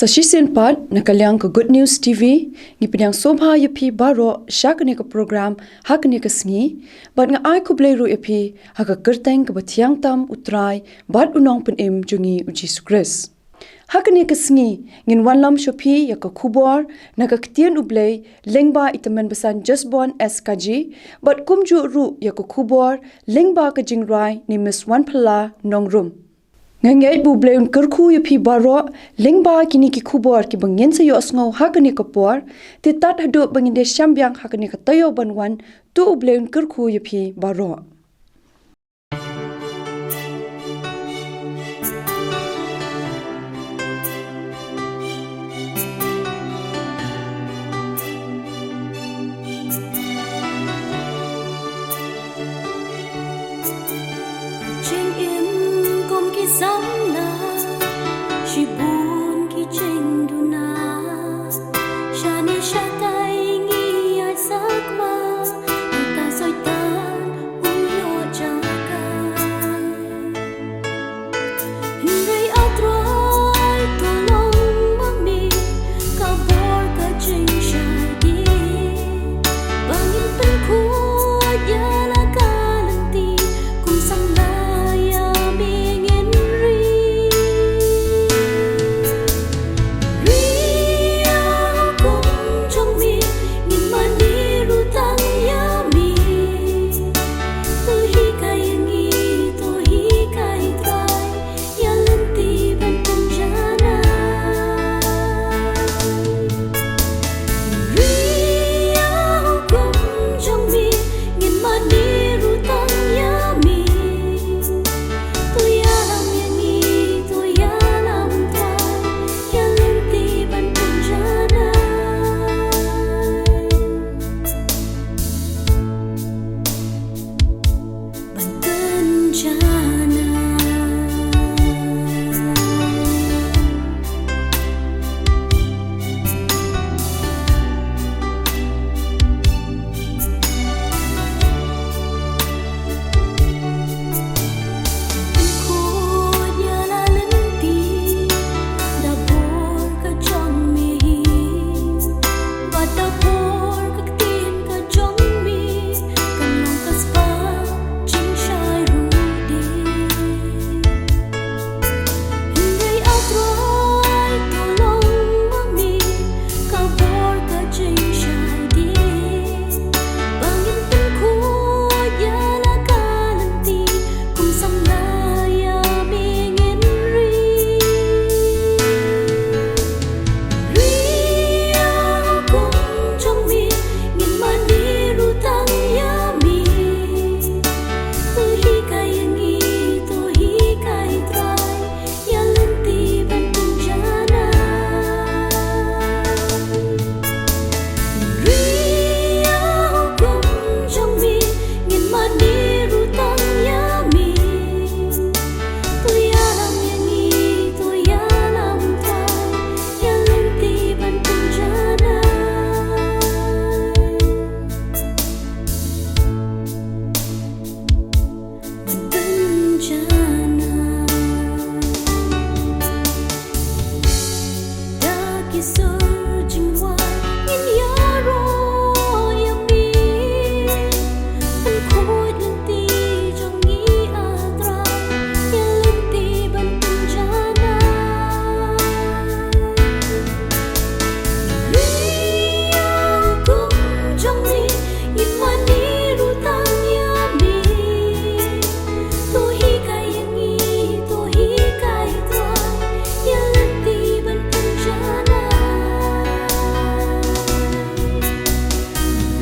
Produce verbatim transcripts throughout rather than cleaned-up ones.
Ta shisien pat, na ka liang ka Good News T V, ngi pdiang sngewbha ïa phi baroh sha kane ka program ha kane ka sngi, bad nga ai khublei ruh ïa phi ha ka kyrteng kaba thiang tam U Trai bad U Nongpynim jong ngi U Jisu Khrist. Ha kane ka sngi, ngin wanlam sha phi ïa ka khubor na ka ktien U Blei lyngba i Tymmen Basan Jasbon S Kaji, bad kumjuh ruh ïa ka khubor lyngba ka jingrwai ne Miss Wanphala Nongrum. Nga ngeit ba U Blei un kyrkhu ïa phi baroh lyngba kine ki khubor kiba ngin sa ïohsngew ha kane ka por, te tad haduh ba ngin da shem biang ha kane ka taïew ban wan, to U Blei un kyrkhu ïa phi baroh. Jingim kum ki samla, shibun ki jingduna. Shane shatai ngi ïaid sakma, uta Soitan u ïoh jaka. Hynrei A Trai, to long ma me ka bor ka jingshai dieng, ba ngin pynkhuid ïa la ka lynti, kum samla ïa me ngin ri. Ri ïa hukum jong me, ngin mane ruh tang ïa me. To hikai ïa ngi, to hikai Trai, ïa lynti ban pynjanai. Ri ïa hukum jong me, ngin mane ruh tang ïa me. To ïalam ïa ngi, to ïalam Trai, ïa lynti ban pynjanai. Ban pynjanai. Khuid ïa la lynti da bor ka jong me hi, bad da bor ka ktien ka jong me, kan long ka spah jingshai ruh dieng. Hynrei A Trai, to long ma me ka bor ka jingshai dieng, ba ngin pynkhuid ïa la ka lynti, kum samla ïa me ngin ri. Ri ïa hukum jong me, ngin mane ruh tang ïa me. To hikai ïa ngi, to hikai Trai, ïa lynti ban pynjanai. Ri ïa hukum jong me, ngin mane ruh tang ïa me. To ïalam ïa ngi, to ïalam Trai, ïa lynti ban pynjanai. Ban pynjanai. Da ki sur jingwai ngin ïaroh ïa me. Pynkhuid lynti jong ngi A Trai, ïa lynti ban pynjanai. Ri ïa hukum jong me, ngin mane ruh tang ïa me. To hikai ïa ngi, to hikai Trai, ïa lynti ban pynjanai.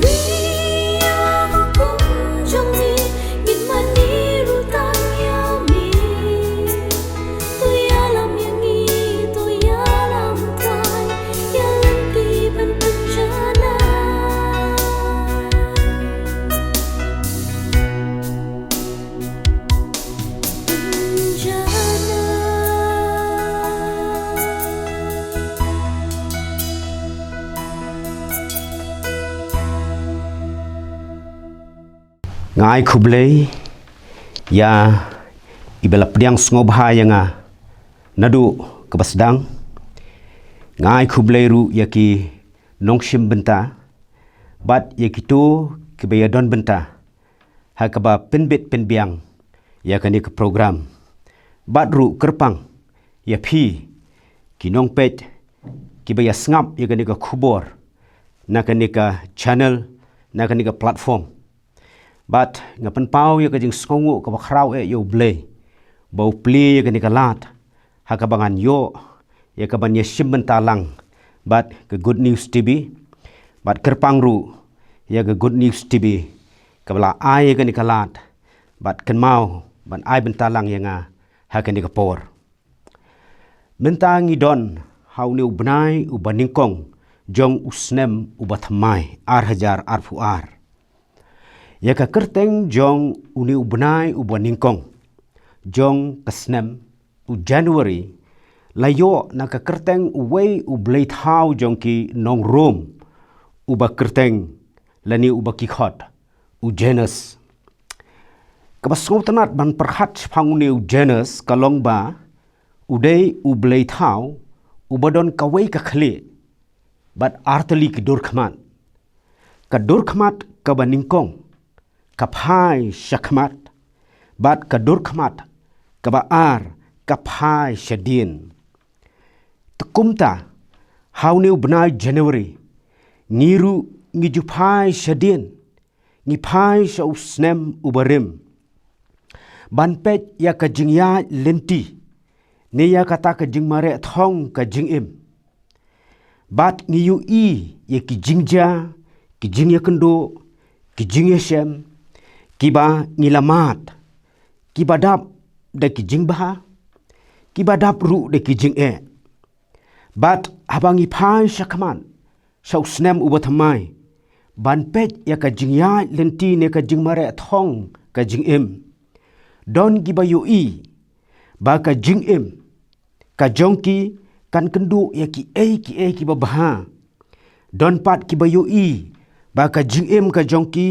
Ri ïa hukum jong me, ngin mane ruh tang ïa me. To ïalam ïa ngi, to ïalam Trai, ïa lynti ban pynjanai. Pynjanai. Nga ai khublei ïa iba la pdiang sngewbha ïa nga naduh kaba sdang. Nga ai khublei ruh ïa ki nongshim bynta bad ïa kito kiba ïadon bynta ha kaba pynbit pynbiang ïa kane ka program. Bad ruh kyrpang ïa phi ki nongpeit kiba ïa sngap ïa kane ka khubor na kane ka channel, na kane ka platform. Bad nga pynpaw ïa ka jingsngewnguh kaba khraw eh ïa U Blei ba u plie ïa kane ka lad ha kaba ngan ïoh ïa kaban ïa shim bynta lang bad ka Good News T V. Bad kyrpang ruh ïa ka Good News T V kaba la ai ïa kane ka lad bad kynmaw ban ai bynta lang ïa nga ha kane ka por. Mynta ngi don ha une u bnai uba nyngkong jong u snem uba thymmai ar hajar arphew ar. Ïa ka kyrteng jong une u bnai uba nyngkong jong ka snem, u January, la ïoh na ka kyrteng uwei u blei thaw jong ki nong Rom uba kyrteng lane uba ki khot u Janus. Kaba sngewtynnat ban pyrkhat shaphang une u Janus ka long ba u dei u blei thaw uba don kawei ka khlieh bad artylli ki dur khmat. Ka dur khmat kaba nyngkong ka phai sha khmat bad ka dur khmat kaba ar ka phai shadien. Te kumta ha une u bnai January ngi ruh ngi ju phai shadien, ngi phai sha u snem uba rim ban peit ïa ka jingïaid lynti ne ïa kata ka jingmareh thong ka jingim. Bad ngi ïohi ïa ki jingjia, ki jingïakynduh, ki jingïashem kiba ngi la mad, kiba dap da ki jingbha, kiba dap ruh da ki jingeh. Bad haba ngi phai sha khmat sha u snem uba thymmai ban peit ïa ka jingïaid lynti ne ka jingmareh thong ka jingim, don kiba ïohi ba ka jingim ka jong ki kan kynduh ïa kiei kiei kiba bha. Don pat kiba ïohi ba ka jingim ka jong ki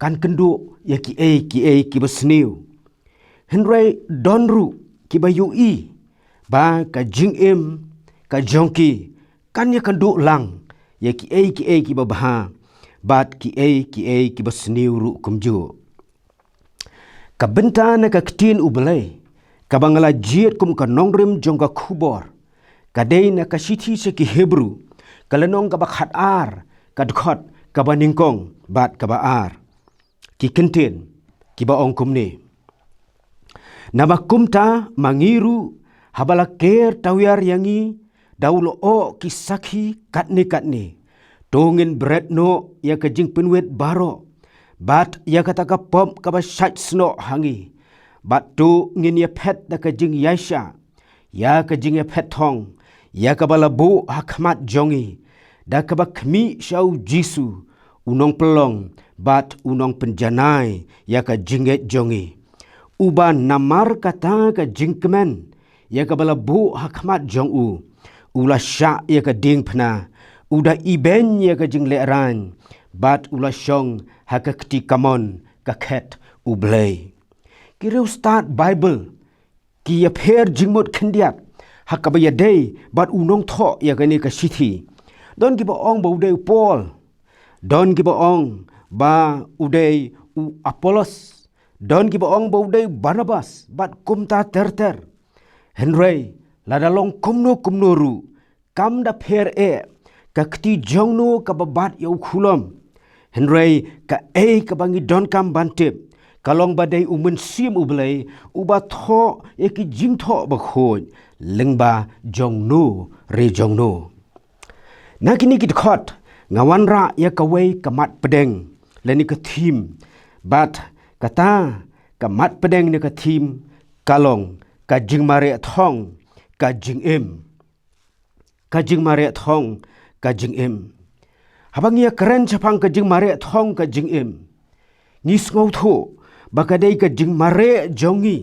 kan kynduh ïa kiei kiei kiba sniew. Hynrei don ruh kiba ïohi ba ka jingim ka jong ki kan ïakynduh lang ïa kiei kiei kiba bha bad kiei kiei kiba sniew ruh kumjuh. Ka bynta na ka ktien U Blei kaba nga la jied kum ka nongrim jong ka khubor ka dei na ka shithi sha ki Hebru, ka lynnong kaba khatar, ka dkhot kaba nyngkong bad kaba ar. Ki kyntien kiba ong kumne: Naba kumta ma ngi ruh, haba la ker tawiar ïa ngi da u lyoh ki sakhi katne katne, to ngin bret noh ïa ka jingpynwit baroh bad ïa kata ka pop kaba shait snoh ha ngi. Bad to ngin ïaphet da ka jingïaishah ïa ka jingïaphet thong ïa kaba la buh ha khmat jong ngi, da kaba khmih sha U Jisu, U Nongpynlong bad U Nongpynjanai ïa ka jingngeit jong ngi, uba namar kata ka jingkmen ïa kaba la buh ha khmat jong u, u la shah ïa ka diengphna, u da ibeiñ ïa ka jinglehrain bad u la shong ha ka kti kamon ka khet U Blei. Ki riewstad Baibl ki ïapher jingmut khyndiat ha kaba ïadei bad u nongthoh ïa kane ka shithi. Don kiba ong ba u dei u Paul, don kiba ong ba u dei u Apollos, don kiba ong ba u dei u Barnabas bad kumta ter ter. Hynrei lada long kumno kumno ruh, kam da pher eh ka kti jong no kaba bat ïa u khulom. Hynrei kaei kaba ngi donkam ban tip ka long ba dei U Mynsiem U Blei uba thoh ïa ki jingthoh bakhuid lyngba jong no re jong no. Na kine ki dkhot nga wanrah ïa kawei ka mat pdeng lane ka theme, bad kata ka mat pdeng ne ka theme ka long ka jingmareh thong ka jingim. Ka jingmareh thong ka jingim. Haba ngi ïakren shaphang ka jingmareh thong ka jingim, ngi sngewthuh ba ka dei ka jingmareh jong ngi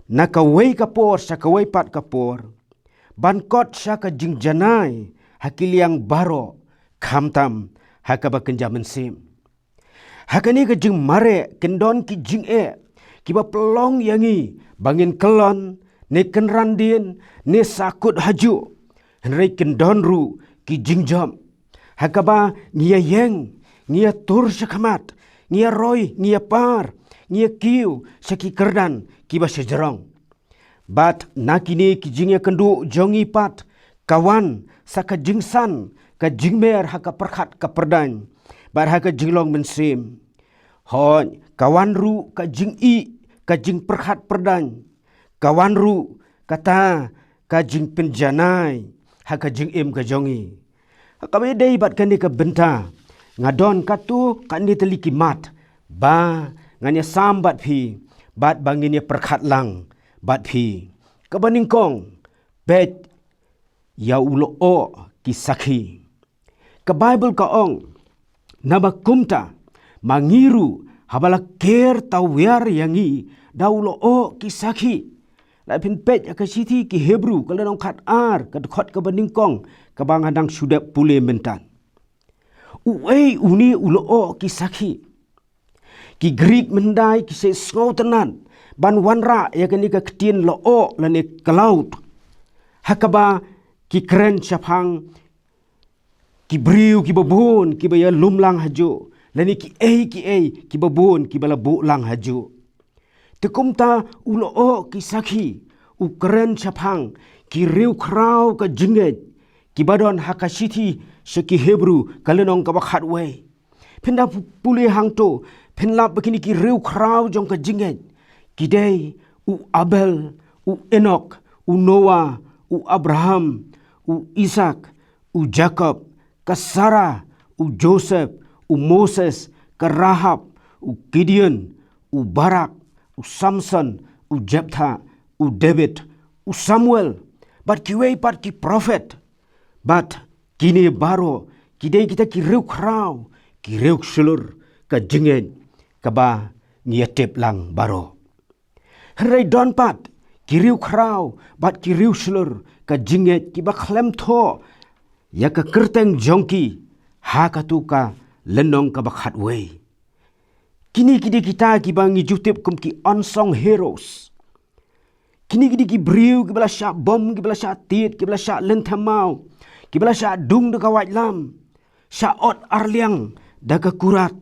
na kawei ka por sha kawei pat ka por, ban kot sha ka jingjanai ha ki liang baroh, khamtam ha kaba kynja mynsiem. Ha kane ka jingmareh kin don ki jingeh kiba pynlong ïa ngi ba ngin kyllon ne kynran dien ne sahkut hajuh. Hynrei kin don ruh ki jingjop ha kaba ngi ïa ïeng, ngi ïa tur sha khmat, ngi ïa roi, ngi ïa par, ngi ïa kiew sha ki kyrdan kiba shajrong. Bad na kine ki jingïakynduh jong ngi pat ka wan sa ka jingsan, ka jingmer ha ka pyrkhat ka pyrdaiñ bad ha ka jinglong mynsiem. Hooid, ka wan ruh ka jingïeit, ka jingpyrkhat pyrdaiñ. Ka wan ruh kata ka jingpynjanai ha ka jingim ka jong ngi. Ha kaba ïadei bad kane ka bynta, nga don katto katne tylli ki mat ba ngan ïa sam bad phi, bad ba ngin ïa pyrkhat lang bad phi. Kaba nyngkong, peit ïa u lyoh ki sakhi. Ka Baibl ka ong, naba kumta ma ngi ruh haba la ker tawiar ïa ngi da u lyoh ki sakhi. Lada phin peit ïa ka shithi ki Hebru ka lynnong khatar, ka dkhot kaba nyngkong, kaba nga dang shu dep pule mynta. Uei une u lyoh ki sakhi? Ki Grik mynhyndai ki sa sngewtynnad ban wanrah ïa kane ka ktien lyoh lane cloud ha kaba ki kren shaphang ki briew kiba bun kiba ïalum lang hajuh, lane kiei kiei kiba bun kiba la buh lang hajuh. Te kumta u lyoh ki sakhi u kren shaphang ki riewkhraw ka jingngeit kiba don ha ka shithi sha ki Hebru ka lynnong kaba khatwei. Phin da pu-, pule hangto, phin lap ba kine ki riewkhraw jong ka jingngeit ki dei u Abel, u Enok, u Noah, u Abraham, u Isaak, u Jakob, ka Sarah, u Joseph, u Moses, ka Rahab, u Gideon, u Barak, u Samson, u Jephthah, u David, u Samuel, bad kiwei pat ki prophet. Bad kine baroh ki dei kita ki riewkhraw, ki riewshlur ka jingngeit kaba ngi ïa tip lang baroh. Hynrei don pat ki riewkhraw bad ki riewshlur ka jingngeit kiba khlem thoh ïa ka kyrteng jong ki ha katu ka lynnong kaba khatwei. Kine ki dei kita kiba ngi ju tip kum ki unsung heroes. Kine ki dei ki briew kiba la shah bom, kiba la shah tied, kiba la shah lynthem maw, kiba la shah dung da ka waitlam, shah ot arliang da ka kurat.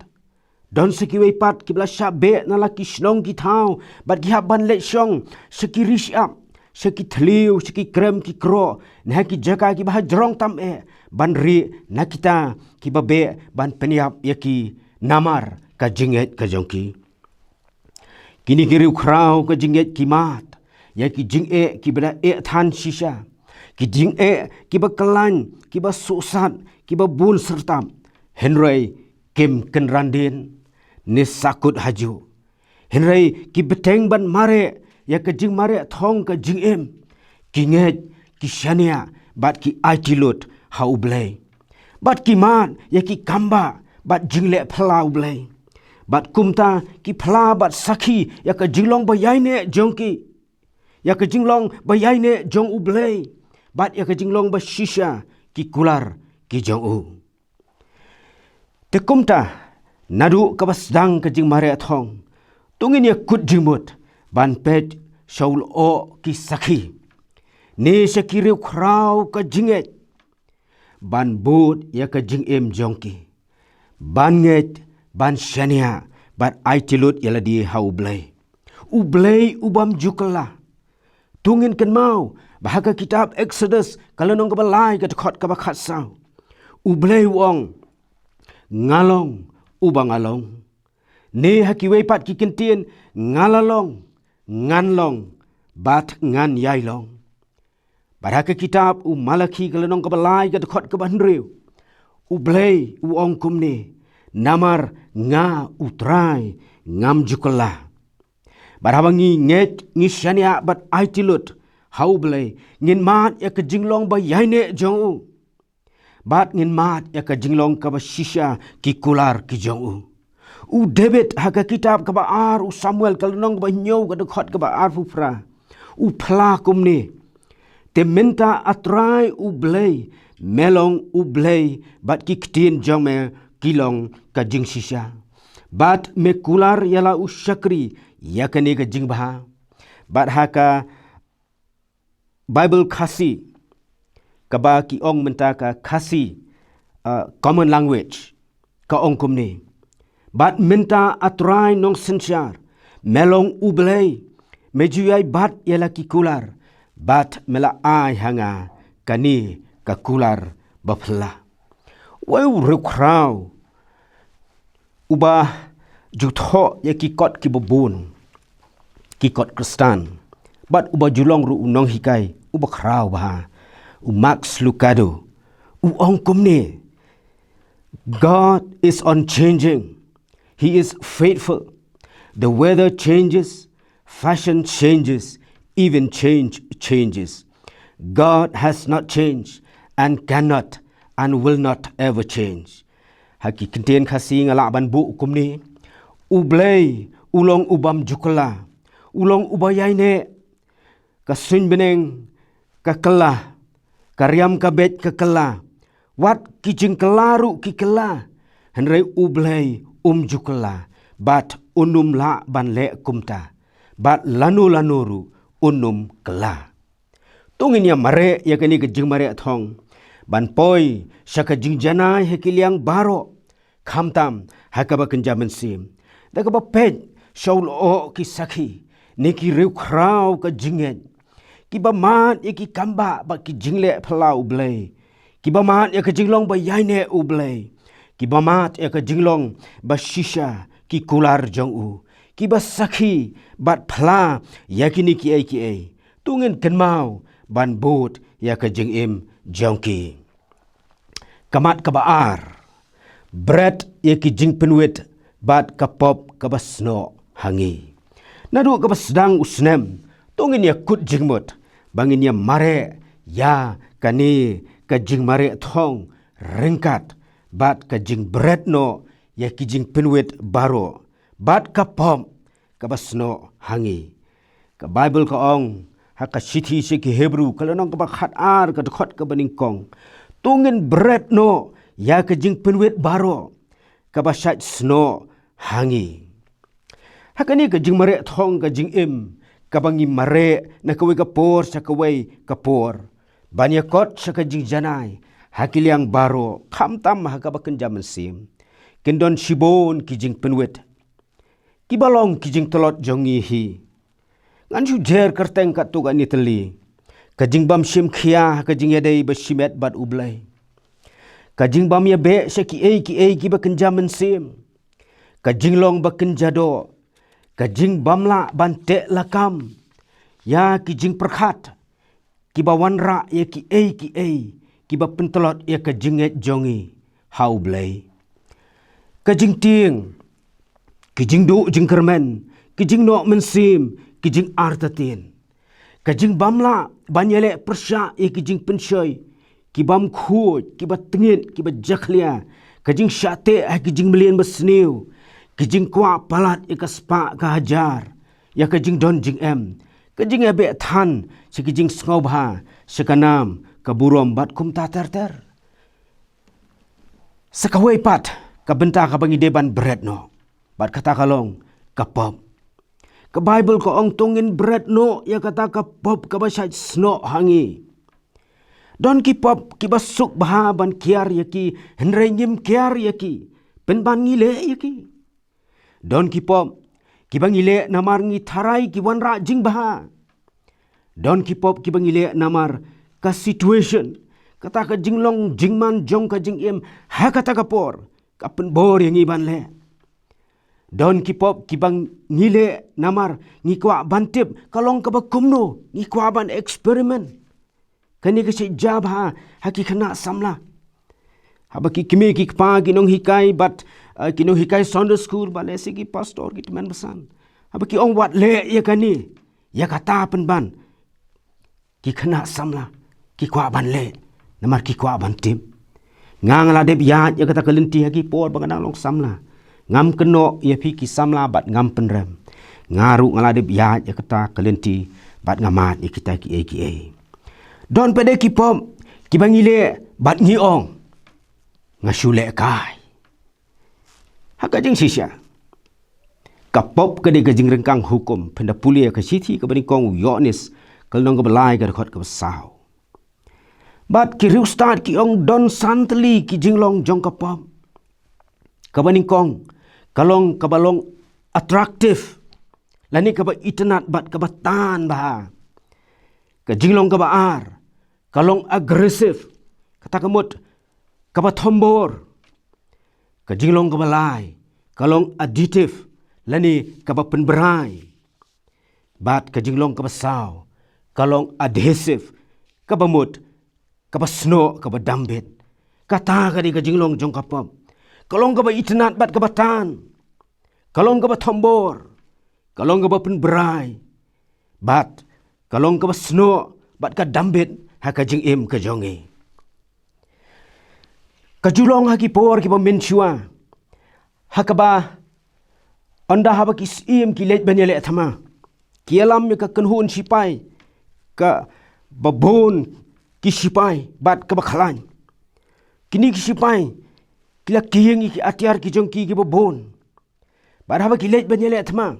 Don sa kiwei pat kiba la shah beh na la ki shnong ki thaw bad ki hap ban leit shong sha ki ri shyiap, sha ki thliew, sha ki krem ki kroh, ne ha ki jaka kiba hajrong tam eh, ban rieh na kita kiba beh ban pynïap ïa ki namar ka jingngeit ka jong ki. Kine ki riewkhraw ka jingngeit ki mad ïa ki jingeh kiba da eh than shisha, ki jingeh kiba khlaiñ, kiba suhsat, kiba bun syrtap. Hynrei kim kynran dien ne sakut hajuh. Hynrei ki bteng ban mareh ïa ka jingmareh thong ka jingim, ki ngeit, ki shaniah bad ki aiti lut ha U Blei. Bad ki mad ïa ki kambah bad jingleh phylla U Blei. Bad kumta ki phylla bad sakhi ïa ka jinglong ba ïaineh jong ki, ïa ka jinglong ba ïaineh jong U Blei, bad ïa ka jinglong ba shisha ki kular ki jong u. Te kumta, naduh kaba sdang ka jingmareh thong, to ngin ïa kut jingmut ban peit sha u lyoh ki sakhi, ne sha ki riewkhraw ka jingngeit, ban bud ïa ka jingim jong ki, ban ngeit, ban shaniah bad aiti lut ïa lade ha U Blei, U Blei u bym ju kylla. To ngin kynmaw ba ha ka kitab Exodus ka lynnong kaba lai ka dkhot kaba khatsaw, U Blei u ong, nga long uba nga long. Ne ha kiwei pat ki kyntien, nga la long, ngan long, bad ngan ïai long. Bad ha ka kitab u Malakhi ka lynnong kaba lai ka dkhot kaba hynriew, U Blei u ong kumne, namar nga U Trai ngam ju kylla. Bad haba ngi ngeit, ngi shaniah bad aiti lut ha U Blei, ngin mad ïa ka jinglong ba ïaineh jong u. Bad ngin mad ïa ka jinglong kaba shisha ki kular ki jong u. U David ha ka kitab kaba ar u Samuel ka lynnong kaba hynñiew ka dkhot kaba arphew phra, u phla kumne, te mynta A Trai U Blei, me long U Blei bad ki ktien jong me ki long ka jingshisha. Bad me kular ïa la u shakri ïa kane ka jingbha. Bad ha ka Baibl Khasi kaba ki ong mynta ka Khasi, uh, common language, ka ong kumne: Bad mynta, A Trai nongsynshar, me long U Blei, me ju ïai bat ïa la ki kular, bad me la ai ha nga kane ka kular baphylla. Wei u riewkhraw uba ju thoh ïa ki kot kiba bun, ki kot Khristan, bad uba ju long ruh u nonghikai uba khraw bha, u Max Lucado, u ong kumne: God is unchanging. He is faithful. The weather changes, fashion changes, even change changes. God has not changed and cannot and will not ever change. Ha ki kyntien Khasi nga lah ban buh kumne: U Blei u long u bym ju kylla, u long uba ïaineh. Ka suiñ bneng ka kylla, ka riam ka beit ka kylla, wat ki jingkylla ruh ki kylla, hynrei U Blei um ju kylla, bad un ym lah ban leh kumta, bad lano lano ruh un ym kylla. To ngin ïa mareh ïa kane ka jingmareh thong ban poi sha ka jingjanai ha ki liang baroh, khamtam ha kaba kynja mynsiem, da kaba peit sha u lyoh ki sakhi ne ki riewkhraw ka jingngeit, kiba mad ïa ki kambah bad ki jingleh phylla U Blei, kiba mad ïa ka jinglong ba ïaineh U Blei, kiba mad ïa ka jinglong ba shisha ki kular jong u, kiba sakhi bad phylla ïa kine kiei kiei. To ngin kynmaw ban bud ïa ka jingim jong ki. Ka mat kaba ar: bret ïa ki jingpynwit bad ka pop kaba snoh ha ngi. Naduh kaba sdang u snem, to ngin ïa kut jingmut ba ngin ïa mareh ïa kane ka jingmareh thong ryngkat bad ka jingbret noh ïa ki jingpynwit baroh bad ka pop kaba snoh ha ngi. Ka Baibl ka ong ha ka shithi sha ki Hebru, ka lynnong kaba khatar, ka dkhot kaba nyngkong: To ngin bret noh ïa ka jingpynwit baroh kaba shait snoh ha ngi. Ha kane ka jingmareh thong ka jingim, kaba ngi mareh na kawei ka por sha kawei ka por, ban ïa kot sha ka jingjanai ha ki liang baroh, khamtam ha kaba kynja mynsiem, kin don shibun ki jingpynwit kiba long ki jingtlot jong ngi hi. Ngan shu jer kyrteng katto katne tylli: ka jingbym shim khia ha ka jingïadei ba shimet bad U Blei, ka jingbym ïabeh sha kiei kiei kiba kynja mynsiem, ka jinglong ba kynja doh, ka jingbym lah ban teh lakam ïa ki jingpyrkhat kiba wanrah ïa kiei kiei kiba pyntlot ïa ka jingngeit jong ngi ha U Blei, ka jingtieng, ki jingduh jingkyrmen, ki jingnoh mynsiem, ki jingartatien, ka jingbym lah ban ïaleh pyrshah ïa ki jingpynshoi kibym khuid, kiba tngit, kiba jakhlia, ka jingshah teh ha ki jingmlien basniew, ki jingkwah palat ïa ka spah ka hajar, ïa ka jingdon jingem, ka jingïabeh than sha ki jingsngewbha, sha ka nam ka burom bad kumta ter ter. Sa kawei pat ka bynta kaba ngi dei ban bret noh, bad kata ka long ka pop. Ka Baibl ka ong to ngin bret noh ïa kata ka pop kaba shait snoh ha ngi. Don ki pop kiba suk bha ban kiar ïa ki, hynrei ngim kiar ïa ki, pynban ngi leh ïa ki. Don ki pop kiba ngi leh namar ngi tharai ki wanrah jingbha. Don ki pop kiba ngi leh namar ka situation, kata ka jinglong jingman jong ka jingim ha kata ka por, ka pynbor ïa ngi ban leh. Don ki pop kiba ngi leh namar ngi kwah ban tip ka long kaba kumno, ngi kwah ban experiment. Kane ka shait jia bha ha ki khynnah samla. Haba ki kmie ki kpa, ki nonghikai bad, eh, ki nonghikai Sunday school, bad lehse ki pastor, ki tymmen basan, haba ki ong wat leh ïa kane, ïa kata pynban ki khynnah samla ki kwah ban leh, namar ki kwah ban tip. Nga nga la dep ïaid ïa kata ka lynti ha ki por ba nga dang long samla. Ngam kynnoh ïa phi ki samla bad ngam pynrem. Nga ruh nga la dep ïaid ïa kata ka lynti bad nga mad ïa kita kiei kiei. Don pat de ki pop kiba ngi leh bad ngi ong, nga shu leh kai. Ha ka jingshisha, ka pop ka dei ka jingryngkang hukum. Phin da pule ïa ka shithi kaba nyngkong u Ïoannis, ka lynnong kaba lai, ka dkhot kaba saw. Bad ki riewstad ki ong don san tylli ki jinglong jong ka pop. Kaba nyngkong, ka long kaba long attractive, lane kaba itynnad bad kaba tan bha. Ka jinglong kaba ar, ka long aggressive, kata ka mut kaba thombor. Ka jinglong kaba lai, ka long additive, lane kaba pynbrai. Bad ka jinglong kaba saw, ka long adhesive, kaba mut kaba snoh, kaba dambit. Kata ka dei ka jinglong jong ka pop. Ka long kaba itynnad bad kaba tan. Ka long kaba thombor. Ka long kaba pynbrai. Bad ka long kaba snoh bad ka dambit ha ka jingim ka jong ngi. Ka ju long ha ki por kiba mynshuwa, ha kaba ynda haba ki syiem ki leit ban ïaleh thma, ki ïalam ïa ka kynhun shipai kaba bun ki shipai bad kaba khlaiñ. Kine ki shipai ki la kieng ïa ki atiar ki jong ki kiba bun. Bad haba ki leit ban ïaleh thma,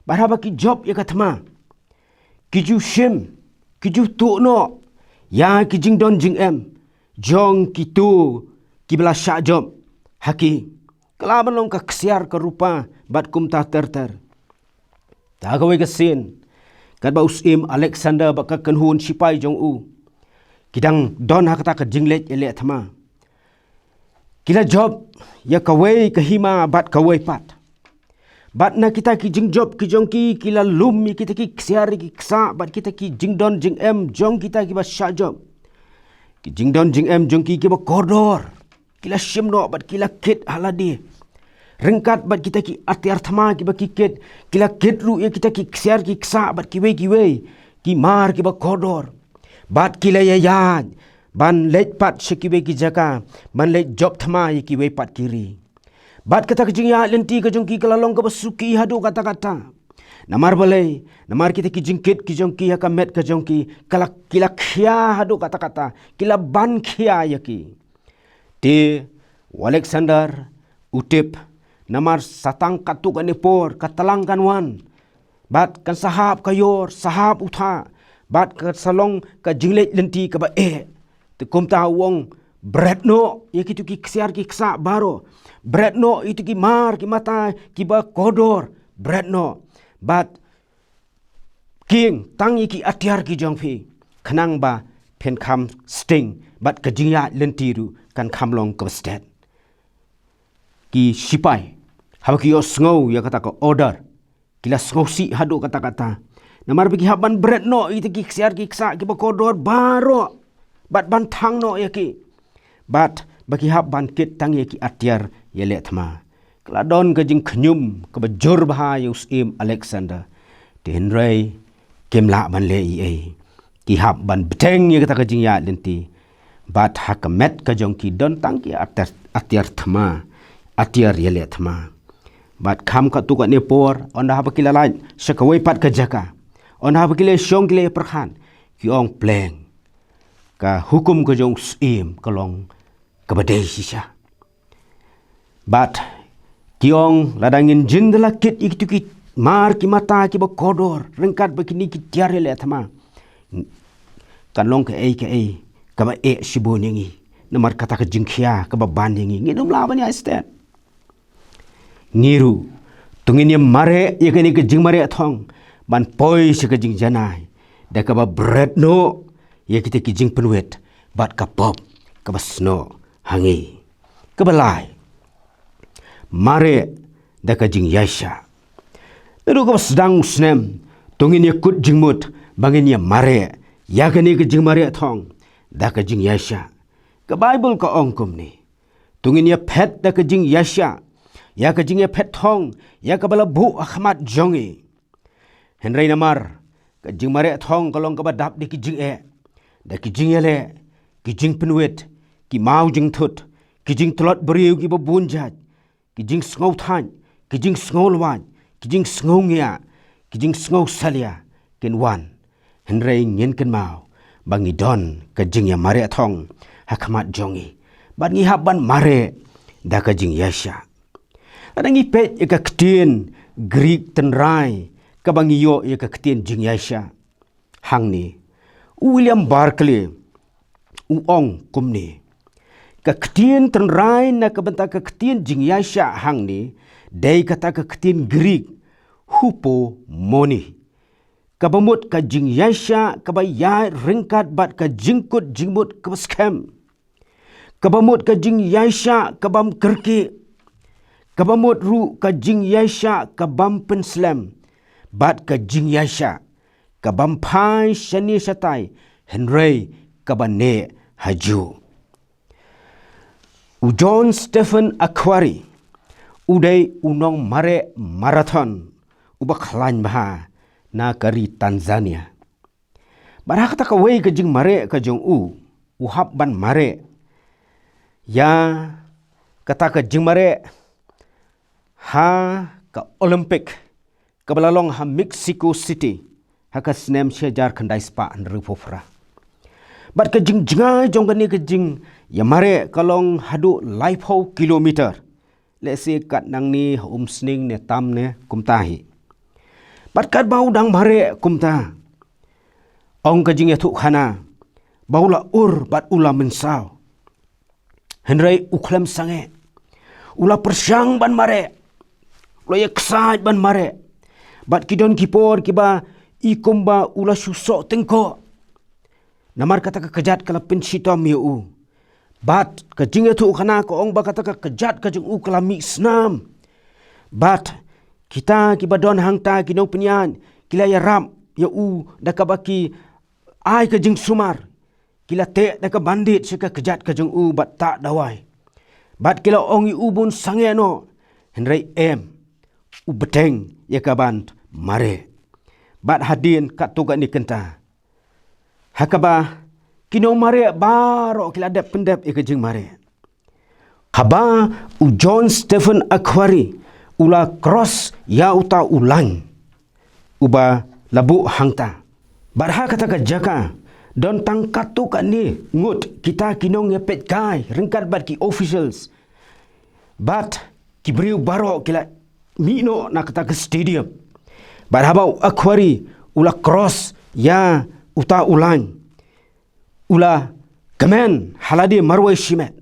bad haba ki jop ïa ka thma, ki ju shim, ki ju tuh noh ïa ki jingdon jingem jong kito kiba la shah jop ha ki. Ka lah ban long ka ksiar, ka rupa bad kumta ter ter. Ha kawei ka sien, katba u syiem Alexander bad ka kynhun shipai jong u ki dang don ha kata ka jingleit ïaleh thma, ki la jop ïa kawei ka hima bad kawei pat. Bad na kita ki jingjop ki jong ki, ki la lum ïa kita ki ksiar ki ksah bad kita ki jingdon jingem jong kita kiba shah jop. Ki jingdon jingem jong ki kiba kordor ki la shim noh bad ki la kit ha lade. Ryngkat bad kita ki atiar thma kiba ki kit, ki la kit ruh ïa kita ki ksiar ki ksah bad kiwei kiwei ki mar kiba kordor. Bad ki la ïaid ban leit pat sha kiwei ki jaka, ban leit jop thma ïa kiwei pat ki ri. Bad kata ka jingïaid lynti ka jong ki ka la long kaba suki haduh katta katta. Namar balei? Namar kita ki jingkit ki jong ki ha ka met ka jong ki, ka la, ki la khia haduh katta katta, ki la ban khia ïa ki. Te u Alexander u tip, namar sa tang katto katne por ka tlang kan wan, bad kan sa hap ka ïor, sa hap u thah, bad kan sa long ka jingleit lynti kaba eh. Te kumta u ong, bret noh ïa kito ki ksiar ki ksah baroh, bret noh ïa kito ki mar ki mata kiba kordor, bret noh. Bad kieng tang ïa ki atiar ki jong phi, khnang ba phin kham sting bad ka jingïaid lynti ruh kan kham long kaba stet. Ki shipai, haba ki ïohsngew ïa kata ka order, ki la sngewsih haduh katta katta. Namar ba ki hap ban bret noh ïa kita ki ksiar ki ksah kiba kordor baroh, bad ban thang noh ïa ki. Bad ba ki hap ban kit tang ïa ki atiar ïaleh thma. Ka la don ka jingkhñium kaba jur bha ïa u syiem Alexander. Te hynrei kim lah ban leh ei ei. Ki hap ban bteng ïa kata ka jingïaid lynti. Bad ha ka met ka jong ki don tang ki atiar, atiar thma, atiar ïaleh thma. Bad kham katto katne por, ynda haba ki la leit sha kawei pat ka jaka, ynda haba ki la shong ki la pyrkhat, ki ong, pleng, ka hukum ka jong u syiem ka long kaba dei shisha. Bad ki ong, lada ngin jin da la kit ïa kito ki mar ki mata kiba kordor ryngkat bad kine ki tiar ïaleh thma, kan long kaei kaei kaba eh shibun ïa ngi. Namar kata ka jingkhia kaba ban ïa ngi, ngin ym lah ban ïaid stet. Ngi ruh, to ngin ïa mareh ïa kane ka jingmareh thong ban poi sha ka jingjanai, da kaba bret noh ïa kita ki jingpynwit bad ka pop kaba snoh ha ngi. Kaba lai, mareh da ka jingïaishah. Naduh kaba sdang u snem, to ngin ïa kut jingmut ba ngin ïa mareh ïa kane ka jingmareh thong da ka jingïaishah. Ka Baibl ka ong kumne, to ngin ïa phet da ka jingïaishah ïa ka jingïaphet thong ïa kaba la buh ha khmat jong ngi. Hynrei namar ka jingmareh thong ka long kaba dap da ki jingeh, da ki jingïaleh, ki jingpynwit, ki maw jingthut, ki jingtlot briew kiba bun jait, ki jingsngew thait, ki jingsngew lwait, ki jingsngew ngiah, ki jingsngew salia kin wan. Hynrei ngin kynmaw ba ngi don ka jingïamareh thong ha khmat jong ngi, bad ngi hap ban mareh da ka jingïaishah. Lada ngi peit ïa ka ktien Greek tynrai kaba ngi ïoh ïa ka ktien jingïaishah hangne, u William Barclay u ong kumne: Ka ktien tynrai na ka bynta ka ktien jingïaishah hangne dei kata ka ktien Grik hupomone, kaba mut ka jingïaishah kaba ïaid ryngkat bad ka jingkut jingmut kaba skhem, kaba mut ka jingïaishah kabym kyrkieh, kaba mut ruh ka jingïaishah kabym pynslem, bad ka jingïaishah kabym phai shane shatai, hynrei kaba neh hajuh. U John Stephen Akhwari u dei u nongmareh marathon uba khlaiñ bha na ka ri Tanzania. Bad ha kata kawei ka jingmareh ka jong u, u hap ban mareh ïa kata ka jingmareh ha ka Olympic kaba la long ha Mexico City ha ka snem shi hajar khyndai spah hynriewphew phra. Bad ka jingjngai jong kane ka jingïamareh ka long haduh laiphew kilometer. Lehse kat nangne ha umsning ne tam ne kumta hi. Bad katba u dang mareh kumta, ong ka jingïathuhkhana ba u la ur bad u la mynsaw. Hynrei u khlem sangeh. U la pyrshang ban mareh. U la ïaksaid ban mareh. Bad ki don ki por kiba i kumba u la shu soh tyngkoh. Namar kata ka kjat ka la pynshitom ïa u. Bad ka jingïathuhkhana ka ong ba kata ka kjat ka jong u ka la mih snam. Bad kita kiba don hangta ki nongpynïaid ki la ïarap ïa u da kaba ki ai ka jingsumar. Ki la teh da ka bandage sha ka kjat ka jong u bad tah dawai. Bad ki la ong ïa u ba un sangeh noh. Hynrei em, u bteng ïa ka ban mareh. Bad hadien katto katne kynta, ha kaba ki nongmareh baroh ki la dep pyndep ïa ka jingmareh, haba u John Stephen Akhwari u la cross ïa uta u lain uba la buh hangta. Bad ha kata ka jaka don tang katto katne ngut kita ki nongïapeit kai ryngkat bad ki officials. Bad ki briew baroh ki la mih noh na kata ka stadium. Bad haba u Akhwari u la cross ïa uta u lain, u la kmen ha lade marwei shimet.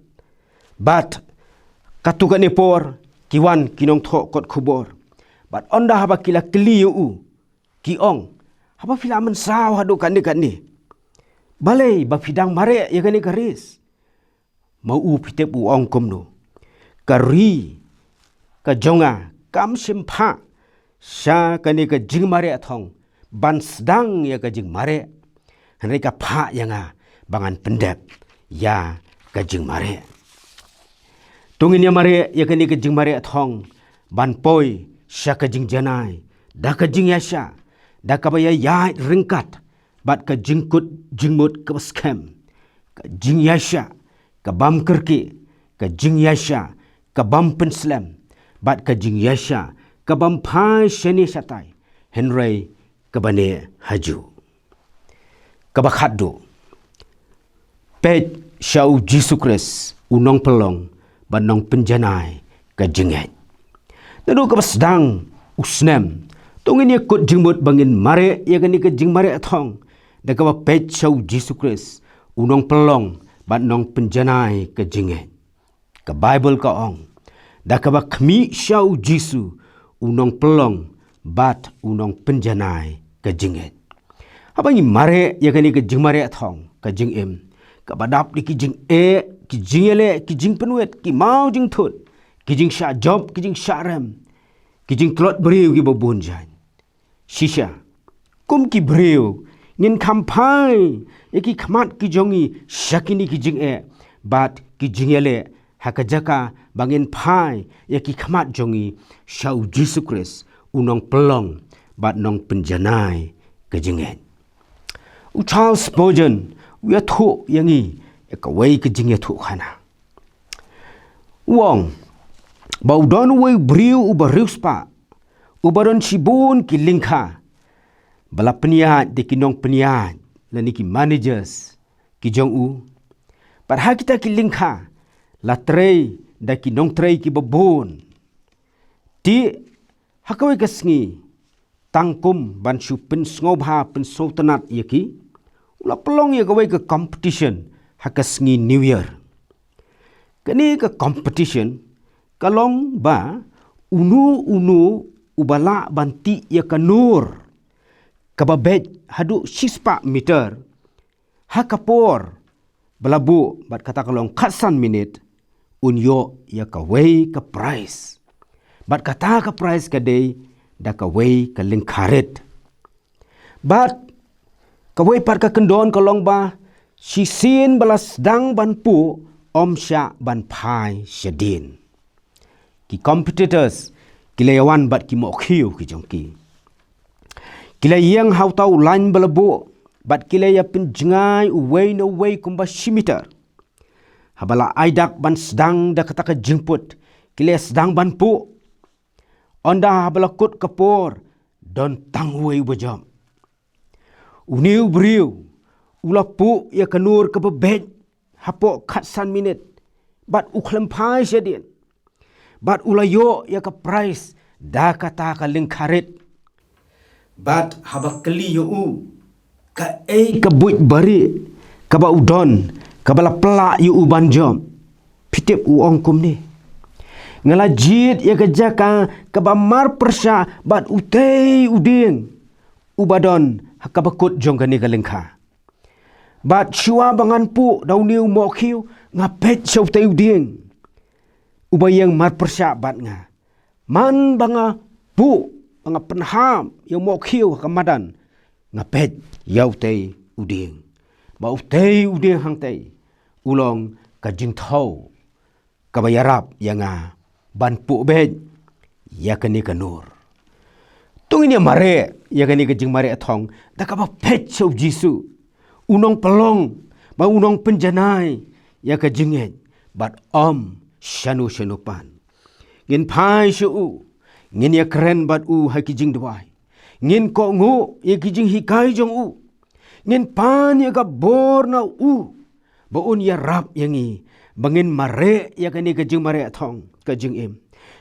Bad katto katne por ki wan ki nongthoh kot khubor. Bad ynda haba ki la kylli ïa u, ki ong, haba phi la mynsaw haduh katne katne, balei ba phi dang mareh ïa kane ka race? Ma u phi tip u ong kumno? Ka ri ka jong nga kam shym phah sha kane ka jingmareh thong ban sdang ïa ka jingmareh. Hynrei ka phah ïa nga ba ngan pyndep ïa ka jingmareh. To ngin ïamareh ïa kane ka jingmareh thong ban poi sha ka jingjanai da ka jingïaishah, da kaba ïaid ryngkat bad ka jingkut jingmut kaba skhem, ka jingïaishah kabym kyrkieh, ka jingïaishah kabym pynslem, bad ka jingïaishah kabym phai shane shatai, hynrei kaba neh hajuh. Kaba khatduh, peit sha u Jisu Khrist, u nongpynlong bad nongpynjanai ka jingngeit. Naduh kaba sdang u snem, to ngin ïakut jingmut ba ngin mareh ïa kane ka jingmareh thong da kaba peit sha u Jisu Khrist, u nongpynlong bad nongpynjanai ka jingngeit. Ka Baibl ka ong, da kaba khmih sha u Jisu, u nongpynlong bad u nongpynjanai ka jingngeit. Haba ngi mareh ïa kane ka jingmareh thong, ka jingim kaba dap da ki jingeh, ki jingïaleh, ki jingpynwit, ki maw jingthut, ki jingshah jop, ki jingshah rem, ki jingtlot briew kiba bun jait. Shisha, kum ki briew, ngin kham phai ïa ki khmat ki jong ngi sha kine ki jingeh bad ki jingïaleh, ha ka jaka ba ngin phai ïa ki khmat jong ngi sha u Jisu Khrist, u nongpynlong bad nongpynjanai ka jingngeit. U Charles Spurgeon u ïathuh ïa ngi ïa kawei ka jingïathuhkhana. U ong ba u don uwei u briew uba riewspah, uba don shibun ki lyngkha, ba la pynïaid da ki nongpynïaid lane ki managers ki jong u. Bad ha kita ki lyngkha la trei da ki nongtrei kiba bun. Te ha kawei ka sngi, tang kum ban shu pynsngewbha pynsngewtynnat ïa ki, u la pynlong ïa kawei ka competition ha ka sngi New Year. Kane ka competition ka long ba uno uno uba lah ban tih ïa ka nur kaba beit haduh shispah meter ha ka por ba la buh bad kata ka long khatsan minit, un ïoh ïa kawei ka prize. Bad kata ka prize ka dei da kawei ka lyngkha rit. Bad kawei pat ka kyndon ka long ba shisien ba la sdang ban puh, ym shah ban phai shadien. Ki competitors ki la ïa wan bad ki mohkhiew ki jong ki. Ki la ïeng ha uta u lain ba la buh bad ki la ïa pynjngai uwei na uwei kumba shi meter. Haba la ai dak ban sdang da kata ka jingput, ki la ïa sdang ban puh. Ynda haba la kut ka por, don tang uwei uba jop. Une u briew u la puh ïa ka nur kaba beit hapoh khatsan minit bad u khlem phai shadien. Bad u la ïoh ïa ka prize da kata ka lyngkha rit. Bad haba kylli ïa u kaei ka buit bari kaba u don kaba la pynlah ïa u ban jop, phi tip u ong kumne: Nga la jied ïa ka jaka kaba mar pyrshah bad utei u dieng uba don ha kaba kut jong kane ka lyngkha. Bad shuwa ba ngan puh da une u mohkhiew, nga peit sha utei u dieng uba ïeng mar pyrshah bad nga. Man ba nga puh, ba nga pynhap ïa u mohkhiew ha ka madan, nga peit ïa utei u dieng. Ba utei u dieng hangtei u long ka jingthew kaba ïarap ïa nga ban puh beit ïa kane ka nur. To ngin ïa mareh ïa kane ka jingmareh thong da kaba peit sha u Jisu, u nongpynlong bad u nongpynjanai ïa ka jingngeit bad ym shano shano pat. Ngin phai sha u, ngin ïa kren bad u ha ki jingduwai. Ngin kohnguh ïa ki jinghikai jong u. Ngin pan ïa ka bor na u ba un ïarap ïa ngi ba ngin mareh ïa kane ka jingmareh thong ka jingim,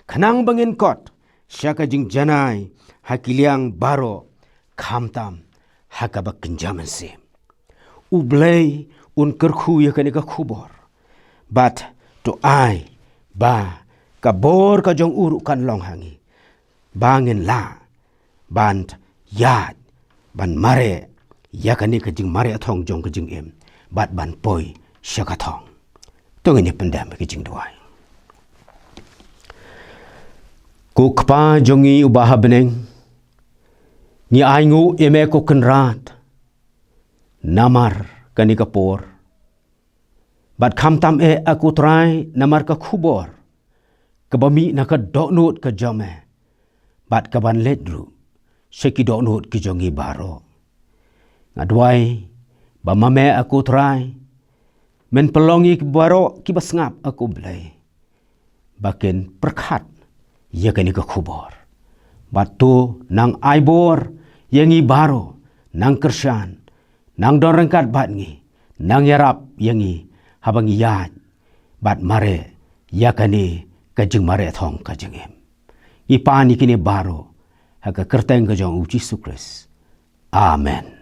khnang ba ngin kot sha ka jingjanai ha ki liang baroh, khamtam ha kaba kynja mynsiem. U Blei un kyrkhu ïa kane ka khubor. Bad to ai ba ka bor ka jong u ruh kan long ha ngi, ba ngin lah ban ïaid ban mareh ïa kane ka jingmareh thong jong ka jingim bad ban poi sha ka thong. To ngin ïa pyndem ïa ka jingduwai. Ko Kpa jong ngi uba ha bneng, ngi ainguh ïa me ko Kynrad namar kane ka por. Bad khamtam eh a ko Trai namar ka khubor kaba mih na ka dohnud ka jong me, bad kaban leit ruh sha ki dohnud ki jong ngi baroh. Nga duwai ba ma me a ko Trai, men pynlong ïa ki baroh kiba sngap a ko Blei ba kin pyrkhat ïa kane ka khubor. Bad to nang ai bor ïa ngi baroh, nang kyrshan, nang don ryngkat bad ngi, nang ïarap ïa ngi haba ngi ïaid bad mareh ïa kane ka jingmareh thong ka jingim. Ngi pan ïa kine baroh ha ka kyrteng ka jong u Jisu Khrist. Amen.